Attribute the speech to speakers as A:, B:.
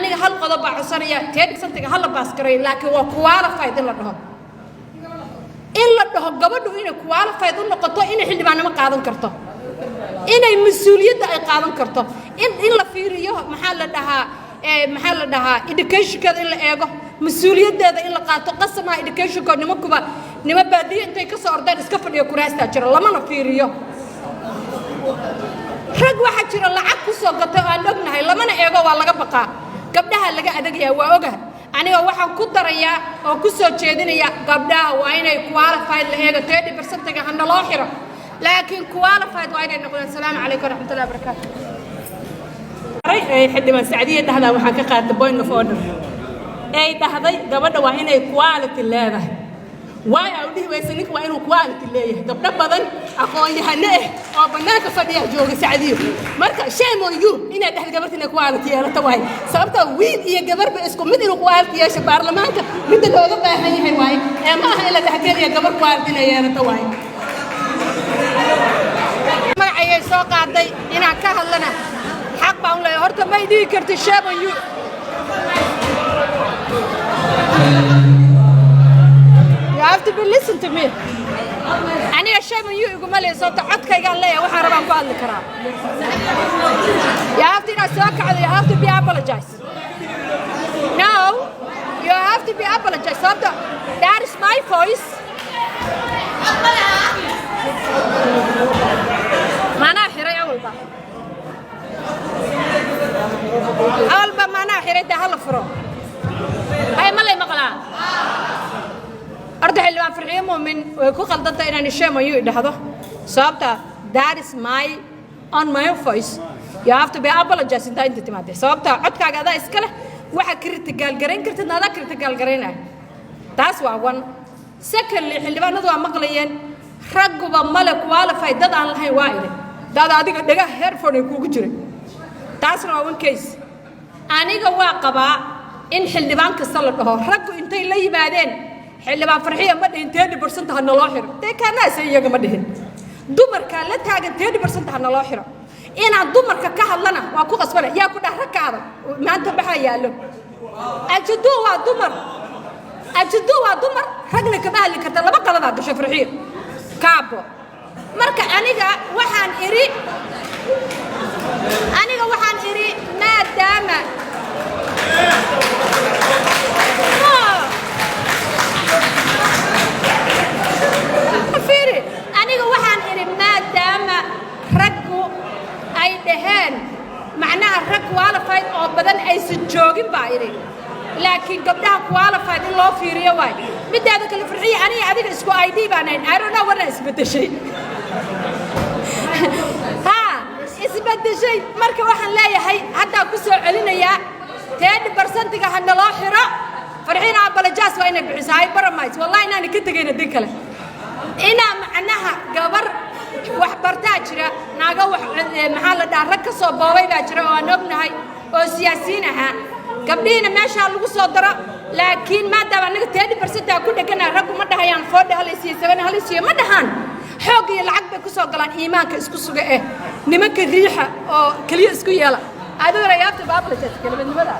A: Aniga hal qodob baa codsanaya: 30 percentiga hala pass garay, laakiin waa qualified in la dhaho, in la dhaho gabadhu inay qualified u noqoto, inay xildhibaannimo qaadan karto, inay mas-uuliyadda ay qaadan karto, in la fiiriyo, maxaa la dhahaa, maxaa la dhahaa, educationkeeda in la eego, mas-uuliyaddeeda in la qaato. Qasamaha educationko nimankuba nima baadiye intay ka soo ordeen iska fadhiyo kuraastaa jira, lamana fiiriyo. Rag waxaa jira lacag ku soo gatay oo aan ognahay, lamana eego, waa laga baqaa. Gabdhaha laga adagyaha waa ogaha. Aniga waxaan ku darayaa oo ku soo jeedinaya, gabdhaha waa inay qualified la eego. 30 percentiga ha naloo xiro, laakiin qualified waa inay noqdaan. Asalaamu calaykum waraxmatullahi wabarakaatu.
B: Xildhibaan Sacdiye dhahdaa, waxaan ka qaatay point of order ay dhahday gabadha waa inay quality leedahay. Waay aa u dhihi waysa ninka waa inuu quality leeyahay? Gabdho badan aqoon-yahano ah oo bannaanka fadhiya jooga, Sacdiyo. Marka shame on you inaad dhahda gabarta inay quality yeelato waay, sababta wiil iyo gabarba isku mid inuu quality yeesho baarlamaanka midda looga baahan yahay waaye, ee ma aha in la dhexgeliya gabar quality inay yeelato waaye.
A: Magacayay soo qaaday, inaan ka hadlana xaq baan u leeyahay. Horta may dhihi karti shame on you. You have to be listen to me. Aniga shame on you iguma leeyahay, sababta codkaygaan leeyahay, waxaan rabaan ku hadli karaa. You have to inaad soo kacdo, you have to be apologize. No, you have to be apologize, sababta that is my voice. Maanaa xiray awalba, awalba maanaa xiray dee, hala furo. Hay, ma lay maqlaa? Horta Xildhibaan Farxiyo Muumin way ku khaldantay inaan shame on you idhahdo, sababta that is my on my voice. You have to be apologize intaa inta timaadee, sababta codkaaga adaa iska leh, waxaa critical garayn kartidna adaa critical garaynaya. Taas waa one. Secondly, xildhibaanadu waa maqlayeen, ragguba male qualified dad aan lahayn waa idhi dad adiga dhagaha headphone ay kuugu jiray. Taasna waa one case. Aniga waa qabaa in xildhibaan kasta la dhaho. Raggu intay la yimaadeen, Xildhibaan Farxiya ma dhihin 30% ha naloo xiro, dee kaanaase iyaga ma dhihin. Dumarkaa la taagan 30% ha naloo xiro. Inaan dumarka ka hadlana waa ku qasbana. Yaa ku dhah rag ka hadal? Maanta maxaa yaallo? Ajadu waa dumar, ajadu waa dumar, ragna kama hadli karta. Laba qaladaa gasho, Farxiyo kaabo. Marka aniga waxaan idhi maadaama. No. Fiiri, aniga waxaan idhi maadaama raggu ay dhaheen, macnaha rag qualified oo badan aysan joogin baa idhi, laakiin gabdhaha qualified in loo fiiriyo waay. Midaada kale, Farxiya, aniga adiga isku ID baan ahayn. I don't know warna isbeddeshay, ha isbeddeshay. Marka waxaan leeyahay, haddaa ku soo celinayaa, 30 percentiga ha naloo xiro. Farxiina apologize waa inay bixiso. Hay baramays, wallahi inaana ka tegayna din kale inaa macnaha gabar wax bartaa jira, naago wax, maxaa la dhahaa, rag ka soo boobay baa jira oo aan ognahay oo siyaasiyiin ahaa. Gabdhihiina meeshaa lagu soo daro, laakiin maadaama annaga 30 percentaa ku dhegana, raggu ma dhahayaan 40 hala siiyo, 7 hala siiyo ma dhahaan. Xoog iyo lacag bay ku soo galaan. Iimaanka isku suga eh, nimanka riixa oo keliya isku yeela. Adiguna yaabta baablajeed kelmadnimada.